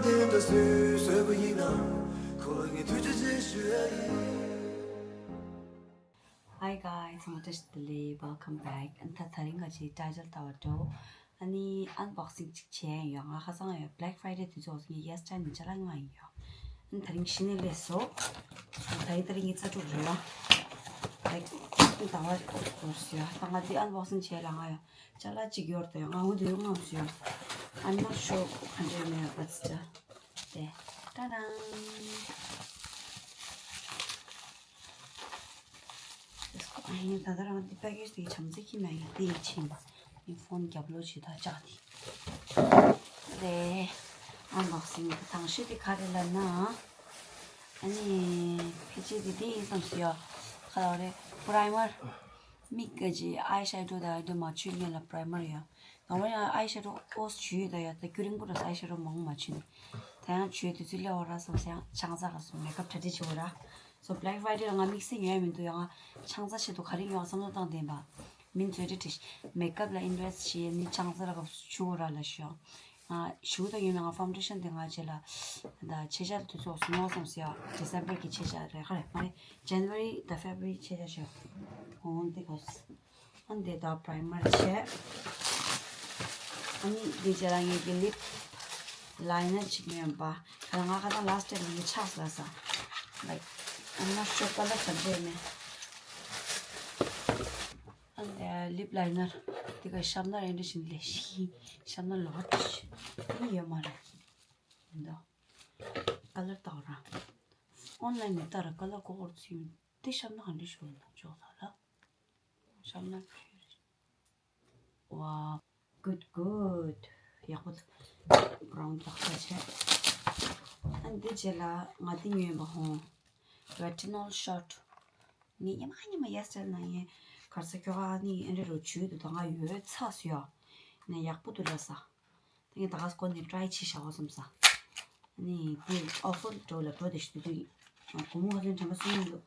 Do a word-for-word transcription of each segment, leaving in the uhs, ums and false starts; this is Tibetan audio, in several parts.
དེ་འདྲ་སུས་བཟོས་པ་ཡིན་ནམ། ཁོ་ལ་ངས་ཐུགས་རྗེ་ཆེ་ཞུ་ཡ་ཡིན། Hi guys, ཚང་མ་བཀྲ་ཤིས་བདེ་ལེགས། Welcome back. ཨ་ད་དེ་རིང་ག་ཅིག་ཊའི་ཊལ་ལྟ་བ་འགྲོ། ཨ་ནི་ཨན་བོག་སིང་ཅིག་བྱས་ཡོད། ང་ཁ་སང་ཡོད་Black Friday དུས་ཚོད་ངས་ཡེ་སི་ཊར་ཌེ་ཉིན་ཆ་ལ་ང་ཡིན་ཡོད། ཨ་ནི་དེ་རིང་གཞི་ནས་སླེབས་སོང་། ད་རིང་དེ་རིང་ཉིན་རྩ་དྲུག་རེད་ལ། ལའིག་ཟླ་བ་དགུ་སོང་ཡོད། ད་ང་འདི་ཨན་བོག་སིང་བྱས་ལ་ང་ཡོད། ཅ་ལག་ཅིག་ཡོད་རེད་ད་ཡོད། ང་འོ་འདི་ཡོད་ངམ་སོང་ཡོད། I'm not sure ག་འདྲ་ཡོད་མེད་ཡོད་པ་ཚིག་ཅ། དེ། ཏ་ཏང་། ཨ་ཡིན་ད་ལྟ་རང་འདི་པེ་ཀེ་ཇི་དེ་བྱམས་བརྩེ་ཁྱི་མ་ཡིན་དེ་ཡིན་ཕྱིན་པ། ངའི་ཕོན་རྒྱབ་ལོགས་ཇི་ལྟར་བཅག་དེ། རེད། ཨན་བོག་སིང་དང་ཤོས་དེ་ག་རེ་ལབ་ན། ཨ་ནི་ཕལ་ཆེར་དེ་དེ་ཡིན་བསམ་སོང་ཡ། ག་ལ་རེད། པྲའི་མར། མིག་གི་ཨའི་ཤེ་ཌོ་དང་ཨའི་ཌོ་མ་བྱུག་སྔོན་ལ་པྲའི་མར་ཡ། ང་རང་ཡང་ཨའི་ཤེ་ཌོ་ཨོ་ཙམ་བྱུག་ཡོད་ད་ཡ། ད་རྒྱུན་རིང་པོ་རེད་ཨའི་ཤེ་ཌོ་མང་པོ་མ་བྱུག་ནས། ད་ཡང་བྱུག་དུས་ཚོད་སླེབས་འོ་ར་བསམ་སོང་ཡ། ཆང་ས་ག་སོང་མེག་ཨབ་གྲ་སྒྲིག་བྱེད་འོ་ར། So Black Friday ལ་ང་དམིགས་བསལ་ཉོ་ཡ་མི་འདུག་ཡ། ང་ཆང་ས་ཆེད་དུ་ག་རེ་ཉོ་བསམ་བློ་བཏང་བསྡད་པ། མིན་ཚོད་འདྲི་དྲིས། མེག་ཨབ་ལ་ཨིན་ཝེ་སི་ཊི་བྱེད་ནི་ཆང་ས་ལ་སྐབས་སུ་བྱུག་འོ་ར་ལ་ཤོག་ང་ཞུ་ད་ཡོད་མེད་ང་ཕའུན་ཌེ་ཤན་དེ་ང་བྱེད་ལ། ད་ཆེ་ཆ་དུས་ཚོད་སུ་ཉོ་བསམ་སི་ཡ། ཌི་སེམ་བར་གི་ཆེ་ཆ་རེད་ཁ་རེད་མ་རེད། ཇན་ཝ་རི་ད་ཕེབ་རི་ཆེ་ཆ་ཤོག་འོང་འདི་གོ། ཨ་འདི་དག་པྲའི་མར་བྱས། ཨ་ནི་འདི་རྗེས་ལ་ངེད་ཀྱི་ལིབ་ལའི་ནར་ཅིག་ཉོས་པ། ང་ཁ་སང་ལ་སི་ཊི་ཡར་ངེད་ཀྱི་ཆགས་ལ་ས། Like I'm not sure ཀ་ལར་ག་འདྲ་ཡོད་མེད། ཨ་འདི་ལིབ་ལའི་ནར་འདི་ག་ཤར་ནར་ཨེ་འདྲ་བཞིན་ལས་ཤི། ཤར་ནར་ལོག་ཏུ་ཤི། ཨ་ནི་ཡོད་མ་རེད། འདི་ཀ་ལར་ལྟ་བ་ར། ཨོན་ལའིན་ནས་ལྟ་ར་ཀ་ལར་གོ་གོར་ཚུལ་ཡོད། འདི་ཤར་ནར་ག་འདྲ་ཤོར་ན་ཅོག་ལ་ལ། ཤར་ནར་ཕུལ། Wow, good, good. ཡག་པོ་འདུག brown ལག་ཆ་བྱས། ཨ་འདི་རྗེས་ལ་ང་འདི་ཉོས་པ་ཧོང་། Retinol shot. ངས་ཉི་མ་ཉི་མ་ཡ་སི་ཊར་ནང་ངས་གར་ས་ཁྱོ་ག་ནི་ཨེ་འདྲ་རུ་བྱུག་འདུག་ད་ང་ཡོད་ཚགས་སུ་ཡོད། ནས་ཡག་པོ་འདུག་ལ་ས། ད་ངས་ད་ག་སྐོར་ནས་ཊ་རའི་བྱེད་བཞག་འོ་བསམ་ས། ནི་འདི་ཨོ་ཕར་འགྲོ་ལ་འགྲོ་དེ་ཞུ་དུས། སྒོར་མོ་ཧ་ཅང་དྲན་པ་སོང་མི་འདུག་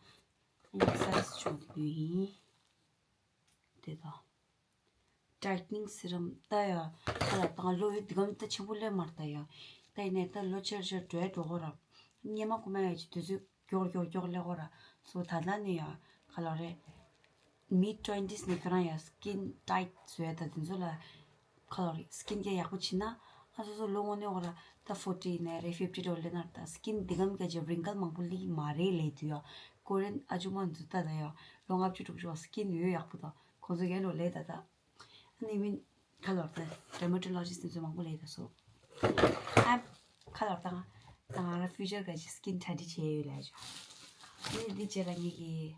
ནི་སའི་ཛི་ཆུང་དུ་ཡོད་ཡིན། དེ་དང་། Tightening serum ད་ཡ། ད་ལ་དང་ལོ་ཡོད་འདི་གམ་ད་ཆེན་པོ་ལས་མར་ད་ཡ། ད་ཡིན་ནས་ད་ལོ་ཆེར་ཆེར་འགྲོ་ཡ་འགྲོ་གོ་ར། སྙེ་མ་ཁོ་མ་ཡ་ཅི་དུས་ཚོད་མགྱོགས་མགྱོགས་མགྱོགས་ལས་གོ་ར། སོ་ད་ལྟ་ནས་ཡ་ག་ལ་རེད། Mid twenties ནས་ཁྱོད་རང་ཡ་skin tight བཟོས་ད་དེ་ཚོ་ལ་ག་ལ་རེད་skin care ཡག་པོ་བྱེད་ན། ཨ་སོ་སོ་ལོ་ངོ་ནས་གོ་ར་ད་forty ནས་རེད་fifty འགྲོ་ལས་ན་ད་skin འདི་གམ་ག་ཅི་wrinkle མང་པོ་ལི་མ་རེད་ལས་དུས་ཡ། ཀོ་རེན་ཨ་ཅུ་མ་འཛུ་ད་ད་ཡ། ལོ་ལྔ་བཅུ་དྲུག་ཅུ་skin ཡོད་ཡག་པོ་ད། ཁོང་ཚོ་ཡན་ལོ་ལས་ད་ད། ཨ་ནི་མིན། ཁ་ལོར་ད། ཌར་མ་ཊོ་ལོ་ཇི་སི་ཊི་དེ་ཚོ་མང་པོ་ལས་ད་སོ། ཨ། ཁ་ལོར་ད་ང་། ད་ང་རང་ཕིའུ་ཅར་ག་ཅི་སི་ཀིན་གྲ་སྒྲིག་བྱས་ཡོད་ལས་ཅོ། ཨ་ནི་འདི་རྗེས་ལ་ངེད་ཀྱི།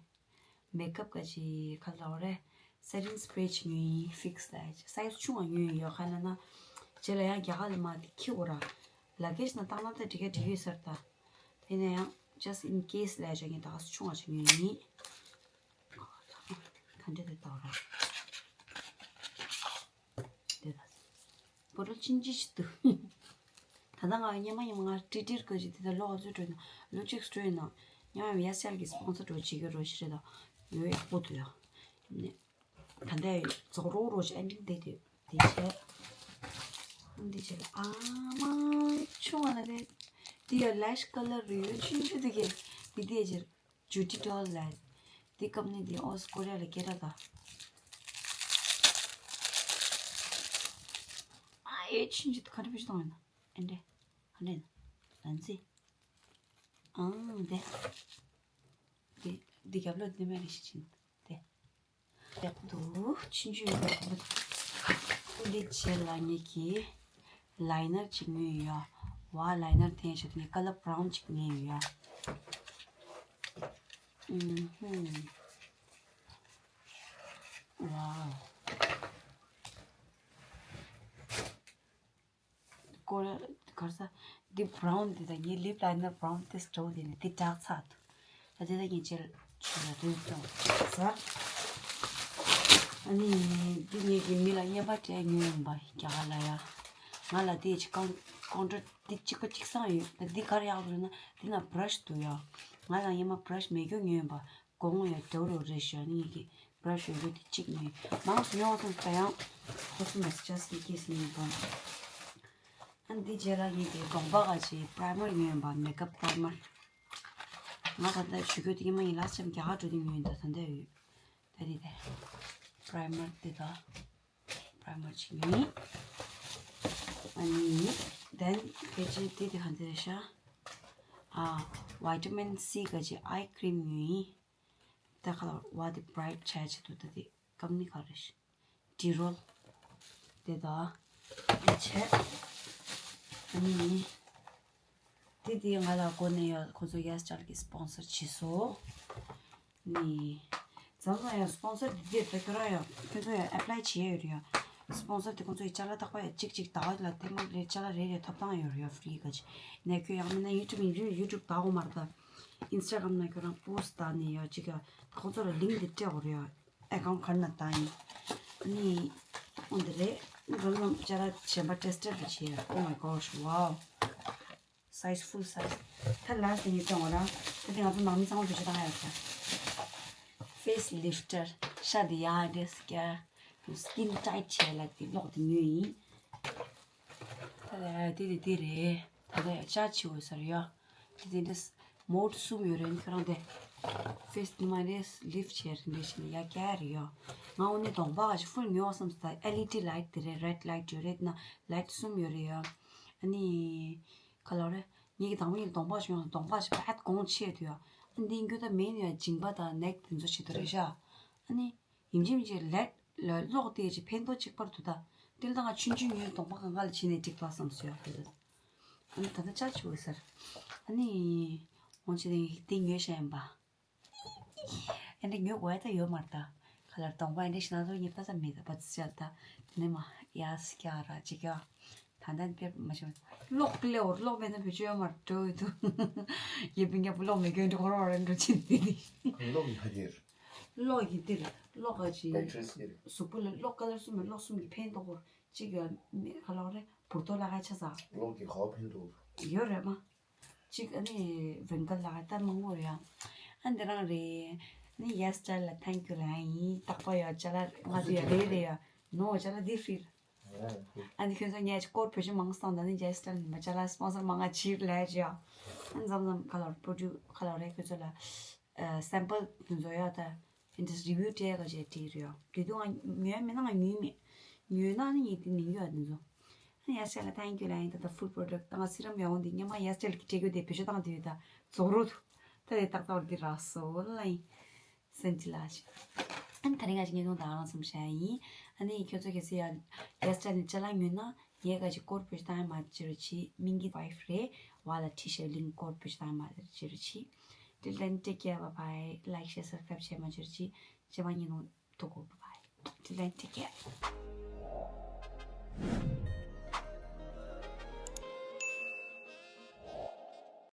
མེག་ཨབ་ག་ཅི་ཁ་ལོར་རེ། སེ་ཊིང་སི་པྲེ་ཅིག་ཉོས་ཡིན་ཕིག་སི་ལས་ཅོ། སའི་ཛི་ཆུང་བ་ཉོས་ཡོད་ཁ་ལ་ན། རྗེས་ལ་ཡང་རྒྱ་གར་ལ་མ་དེ་ཁྱི་འོ་ར། ལ་ཀེ་ཇི་ནང་བཏང་ན་ད་འགྲིག་ག་འགྲིག་ཡོད་ཟེར་ད། དེ་ནས་ཡང་just in case ལས་ཅོ་ངས་ད་ག་སེ་ཆུང་བ་ཅིག་ཉོས་ཡིན། ག་འདྲ་དེ་དག་ར། དེ་ལ། བོ་རོ་ཆིན་ཅི་ཞིག་འདུག་ད་ལྟ་ང་སྙེ་མ་སྙེ་མ་ང་ཏྲི་ཏྲིར་ག་ཅིག་དེ་ལྟར་ལོག་ཚུར་འགྲོ་ཡིན་ན་ལོ་གཅིག་འགྲོ་ཡིན་ན་སྙེ་མ་ཡ་སེལ་གི་སི་པོན་སར་འགྲོ་བྱེད་ཀྱི་རོ་ཞིག་རེད་ད། ཡོད་ཡག་པོ་འདུག་ཡ། ནས། ད་ལྟ་རྫོགས་རོགས་རོགས་ཅིག་ཨེན་ཌིང་དེ་དེ་དེ་བྱས། འདི་བྱས་ཨ་མ་ཆུང་བ་ལ་རེད། འདི་ཡ་ལེ་ཤི་ཀ་ལར་རེད་ཡོད་ཆུང་ཆུང་དེ་གས་འདི་དེ་བྱས། ཇུ་ཌི་ཌོལ་ལ། འདི་ཀམ་ནི་འདི་ཨོ་སི་ཀོ་རི་ཡ་ལ་སྐད་གྲགས་དང་། ཨ་ཨེ་ཆུན་ཆུན་ག་འདྲ་བུ་ཞིག་གཏོང་ཡིན་ན། ཨེ་འདྲེ། ག་འདྲ་ཡིན་ན། ལན་ཙི། ཨང་འདི། འདི་འདི་རྒྱབ་ལོགས་འདི་མེད་ལ་ཤི་ཆིན། འདི། ཡག་པོ་འདུག་ཆུན་ཆུན་ཡོད་པ་ཡག་པོ་འདུག་འདི་བྱས་ལ་ངེད་ཀྱིས། ལའི་ནར་གཅིག་ཉོས་ཡོད། ཝ་ལའི་ནར་དེ་ཡང་ཞུ་དུས་ཀ་ལར་བྷ་རའུན་གཅིག་ཉོས་ཡོད། ཨུམ་ཧུམ། ཝའོ། ཀོ་ར་གར་ས་འདི་བྷ་རའུན་འདི་དང་ངའི་ལིབ་ལའི་ནར་བྷ་རའུན་དེ་འདྲ་བོ་དེ་ནི་འདི་འདྲ་ཚ་འདུག་ད་དེ་ད་ངས་ཅེར་ཆུ་ལ་རེད་ཀྱང་ཟ། ཨ་ནི་འདི་ངེད་ཀྱི་མི་ལ་རྔན་པ་སྤྲད་ཉོས་ཡིན་པ་རྒྱ་གར་ལ་ཡ། ང་ལ་དེ་ཅི་ཀོན་ཀོན་ཊྲེག་འདི་གཅིག་པ་གཅིག་སང་ཡོད། ད་འདི་གར་ཡག་རེད་ན་འདི་ན་བྷ་ར་ཤི་འདུག་ཡ། ང་ལ་རྔན་པ་བྷ་ར་ཤི་མེད་རྒྱུ་ཉོས་ཡིན་པ་དགོང་མོ་ཡ་འདྲ་བོ་རེད་ཤག་ཨ་ནི་ངེད་ཀྱི་བྷ་ར་ཤི་ཡོད་རྒྱུ་དེ་གཅིག་ཉོས། མང་སུ་ཉོ་བ་སོང་ད་ཡང་ཁོ་ཚོ་མེ་སི་ཇི་ཇ་སི་ཊི་ཀེ་སི་ཉོས་པ། ཨ་འདི་རྗེས་ལ་ངས་དེ་གདོང་པ་ག་ཅིག་པྲའི་མར་ཉོས་ཡིན་པ། མེག་ཨབ་པྲའི་མར། ང་ད་ལྟ་ཞུ་རྒྱུ་དེ་ཉི་མ་ཡིན་ལ་ཆམ་རྒྱ་གར་འགྲོ་དུས་ཉོས་ཡིན། ད་ད་ལྟ་ཡོད། ད་དེ་དེ་པྲའི་མར་དེ་ད་པྲའི་མར་ཅིག་ཉོས་ཡིན། ཨ་ནི་དེན་ཁེ་ཅི་དེ་དེ་ག་འདི་རེད་ཤག་ཨ་ཝི་ཊ་མིན་སི་ག་ཅིག་ཨའི་ཀྲིམ་ཉོས་ཡིན། ད་ཁ་ལ་བ་དེ་བྷ་རའིཊ་ཆགས་ཆེད་དུ་ད་དེ་ཀམ་ནི་ག་རེད། ཌི་རོལ་དེ་དང་དེ་བྱས། ཨ་ནི་དེ་དེ་ང་ལ་གོ་ནས་ཡོད། ཁོ་ཚོ་ཡེས་ཅལ་གི་སི་པོན་སར་བྱས་སོ། ནི་ཙམ་ལ་ཡང་སི་པོན་སར་དེ་དེ་ད་ཁྱོད་རང་ཡང་ཁྱོད་ཚོ་ཡང་ཨེབ་ལའི་བྱས་ཡོད་རེད་ཡ། སི་པོན་སར་དེ་ཁོ་ཚོ་ཡི་ཅ་ལག་རྟག་པར་ཡང་གཅིག་གཅིག་ཟླ་བ་ལ་ཐེངས་མ་རེ་ཅ་ལག་རེ་རེ་ཐོབ་ཐང་ཡོད་རེད་ཡ། ཧྥི་རི་ག་ཅིག་ནས་ཁྱོད་ཡང་མིན་ན་ཡུ་ཊུབ་ཡིན་རེད། ཡུ་ཊུབ་ཟླ་འོ་མར་ད་ཨིན་སི་ཊ་གྷ་རམ་ན་ཁྱོད་རང་པོ་སི་ཊི་ད་ནས་ཡ་གཅིག་ཡ་ཁོ་ཚོ་ལ་ལིང་དེ་སྤྲད་འོ་རེད་ཡ། ཨེ་ཁོང་གར་ན་ད་ཡིན། ནི་འོན་ཏེ་རེད། འགྲོ་ལམ་ཅ་ལག་གཞན་པ་ཊེ་སི་ཊར་དུ་བྱས། Oh my gosh, wow. Size, full size. ད་ལ་སི་ཡིན་ཙང་བ་ལ་ད་དེ་ང་ཚོ་ནང་མི་ཚང་མ་བེད་སྤྱོད་བཏང་ཡོད་ཀྱང་། Face lifter. ཤ་དེ་ཡར་འདྲེས་སྐྱ། Skin tight བྱས་ལ་དེ་གློག་དེ་ཉོས་ཡིན། ད་ལྟ་དེ་དེ་དེ་རེད། ད་ལྟ་ཡ་ཅར་ཆི་འོས་སར་ཡོད། དེ་དེ་འདྲ་མོཌ་གསུམ་ཡོད་རེད། ཁྱོད་རང་དེ་ཕེ་སི་ཉི་མ་རེས་ལིཕ་བྱས་རེད་འདྲ་ཞིག་ནས་ཡ་ཀྱ་རེ་ཡོད། ང་འོ་ནི་གདོང་པ་ག་ཞིག་ཕུལ་ཉོ་བསམ་སྟ། ཨེལ་ཨི་ཌི་ལའིཊ་དེ་རེད། རེཌ་ལའིཊ་ཡོད་རེད་ན་ལའིཊ་གསུམ་ཡོད་རེད་ཡ། ཨ་ནི་ག་ལོ་རེད། ངེད་ཀྱི་དང་པོ་ཡིན་གདོང་པ་ཞིག་ཡོང་། གདོང་པ་ཞིག་བད་གོང་ཆེ་དུ་ཡ། ཨ་ནི་འདི་ཡིན་རྒྱུ་ད་མེན་ཡ་མཇིང་པ་དང་ནེག་དེ་ཚོ་བྱེད་དུ་རེད་ཤག་ཨ་ནི། ཡིན་གཅིག་མིན་གཅིག་ལེད་ལ་གློག་དེ་ཅིག་ཕན་ཐོགས་གཅིག་པར་འདུག་ད། དེ་ལ་ད་ང་ཆུང་ཆུང་ཉོས་གདོང་པ་གང་ག་ལ་བྱིན་ནས་འགྲིག་པ་བསམ་སོང་ཡ། དེ་ལ་ཨ་ནི་ད་ལྟ་ཅག་ཆུ་བོ་ཟེར། ཨ་ནི་འོང་ཆེ་ནས་དེ་ཉོས་ཤ་ཡིན་པ། ཨ་འདྲ་ཉོ་དགོས་ཡ་ད་ཡོད་མ་རེད་ད། ག་ལར་གདོང་པ་ཨ་འདྲ་ཞིག་ན་ཚོ་ཉེ་པ་ཙམ་མེད་ད་པ་ཙི་ཅག་ད། དེ་ནས་མ་ཡ་སི་ཀྱ་ར་ཅིག་ཡ། ད་ལྟ་དཔེ་མ་བྱུང་། གློག་ཀླད་འོར་གློག་མེད་ན་བེད་སྤྱོད་ཡོད་མ་རེད་འགྲོ་ཡོད་དུ། ཡེ་པིན་ཀྱ་བུ་གློག་མེད་རྒྱུ་འདྲ་ཁོ་རང་རང་འགྲོ་ཕྱིན་དེ་དེ། གློག་ཡིན་ཧ་དེར། གློག་གི་དེར་གློག་ག་ཅི། བེ་ཊི་རི་ཟེར། གཟུགས་པོ་ལ་གློག་ཀ་ལར་གསུམ་མེད། གློག་གསུམ་གྱི་ཕན་ཐོགས་པོར་གཅིག་ཡོད་མེད་ག་ལོག་རེད། འབུར་ཏོ་ལ་ཁ་ཆ་ས། གློག་གི་ག་བ་ཕན་ཐོགས། ཡོད་རེད་མ། གཅིག་ཨ་ནི་ཝིང་ཀལ་ལ་ཁ་ད་མང་པོ་རེད་ཡ། ཨ་འདི་རང་རེད། ཨ་ནི་ཡེ་སི་ཊལ་ལ་ཐེང་ཀྱུ་ལ་ཡིན། རྟག་པ་ཡོད་ཅ་ལག་ང་ཚོ་ཡ་རེད་རེད་ཡ། ནོ་ཅ་ལག་འདི་ཧྥི་རི། ཨ་ནི་ཁྱོད་ཚོ་ངས་སྐོར་བོད་ཆུ་མང་སོང་ད་ནི་རྒྱལ་སི་ཊལ་ནི་མ་ཅ་ལག་སི་པོན་སར་མང་ང་ཕྱིར་ལས་ཅི་ཡ། ཨ་ནི་མཚམས་མཚམས་ཁ་ལོར་པོ་ཏུ་ཁ་ལོར་རེ་ཁྱོད་ཚོ་ལ་སེམ་པལ་དུ་འཛོ་ཡོད་ད། ཨིན་ཏྲེས་རི་བིའུ་སྤྲད་ག་ཅེ་ཏི་རེ་ཡོ། དེ་དུས་ང་ཉོས་མེད་ན་ང་ཉོས་མེད། ཉོས་ན་ནི་ངས་དེ་ནི་ཡོད་དེ་ཚོ། ཨ་ནི་ཡ་སི་ཊལ་ལ་ཐེང་ཀྱུ་ལ་ཡིན་ད་ད་ཕུལ་པོ་རོ་ཌག་ད་ང་སི་རམ་ཡང་འོང་དེ་ཉི་མ་ཡ་སི་ཊལ་གི་སྤྲད་གོ་དེ་བེད་སྤྱོད་བཏང་དེ་ཡོད་ད་རྫོགས་རོ་དུ། ད་དེ་ཏག་ཏག་འོར་གི་རག་སོ་ལ་ཡིན། སེན་ཅི་ལ་ཞིག་ཨ་ནི་ད་རིང་ང་ཞིག་ངས་ནོ་ད་རང་སམ་ཤ་ཡིན། ཨ་ནི་ཁྱོད་ཚོ་གལ་སྲིད་ཡ་ཡ་སི་ཊལ་ནི་ཅ་ལག་ཉོས་ན་ངས་ག་ཅིག་སྐོར་བོད་ཏང་མ་ཅི་རུ་ཆི་མིང་གི་ཝའིཕ་རེ་བ་ལ་ཁྲི་ཤ་ལིང་སྐོར་བོད་ཏང་མ་ཅི་རུ་ཆི། Till then, take care, bye bye. Like, share, subscribe བྱེད་མ་ཅི་རུ་ཆི། ཅི་མ་ཉིན་ནོ་ཐུག་གོ་bye bye. Till then, take care.